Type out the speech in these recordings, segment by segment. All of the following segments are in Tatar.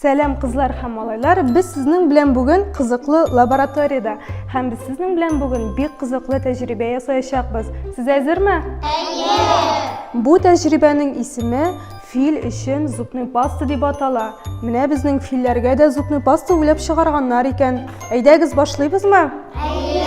Сәлам, кызлар һәм малайлар! Без сезнең белән бүген кызыклы лабораториядә һәм без сезнең белән бүген бик кызыклы тәҗрибә ясаячакбыз. Сез әзерме? Әйе! Бу тәҗрибәнең исеме фил өчен зубный паста дип атала. Менә безнең филләргә дә зубный паста уйлап чыгарганнар икән. Әйдәгез, башлыйбызмы? Әйе!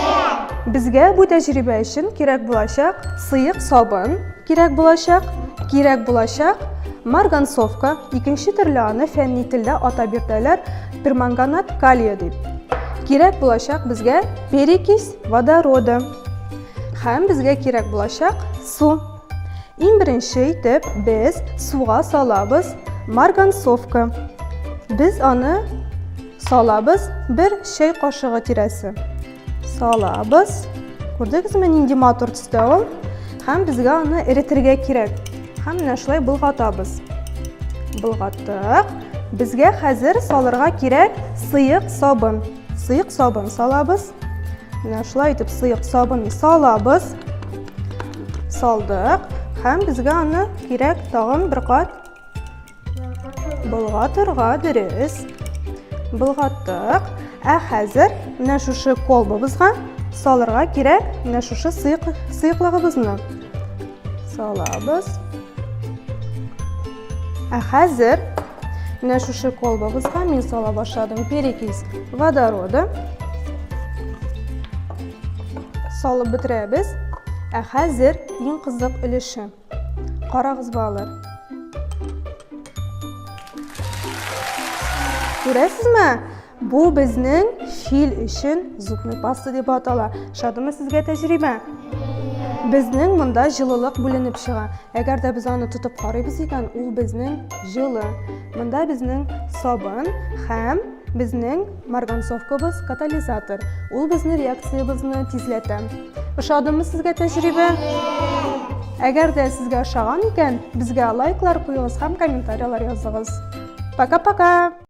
Безгә бу тәҗрибә өчен кирәк булачак сыек сабын, кирәк булачак, кирәк булачак марганцовка, икенче төрле аны фәнни телдә атап йөртәләр перманганат калия дип. Кирәк булачак безгә перекись водорода. Һәм безгә кирәк булачак су. Иң беренче итеп без суга салабыз марганцовка. Без аны салабыз бер чәй кашыгы тирәсе. Салабыз. Күрдегезме, нинди матур төстә ул? Һәм безгә аны эретергә кирәк. Һәм менә шулай болгатабыз. Болгаттык. Безгә хәзер салырга кирәк сыек сабын. Сыек сабын салабыз. Менә шулай итеп сыек сабын салабыз. Салдык. Һәм безгә аны кирәк тагын бер кат Болгатырга дөрес. Болгаттык. Ә хәзер менә шушы колбабызга салырга кирәк менә шушы сыек, сыеклыгыбызны. Салабыз. Ә хәзер менә шушы колбабызга мин сала башладым перекись водорода. Салып бетерәбез. Ә хәзер иң кызык өлеше. Карагыз, балалар. Күрәсезме? Бу безнең фил өчен зубный паста дип атала. Шадымы сезгә тәҗрибә? Безнең монда җылылык бүленеп чыга. Әгәр дә без аны тотып карыйбыз икән, ул безнең җылы. Монда безнең сабын һәм безнең марганцовкабыз катализатор. Ул безне реакциябезне тизләтә. Ошадымы сезгә тәҗрибә? Әгәр дә сезгә ошаган икән, безгә лайклар куегыз һәм комментарийлар языгыз. Пока-пока!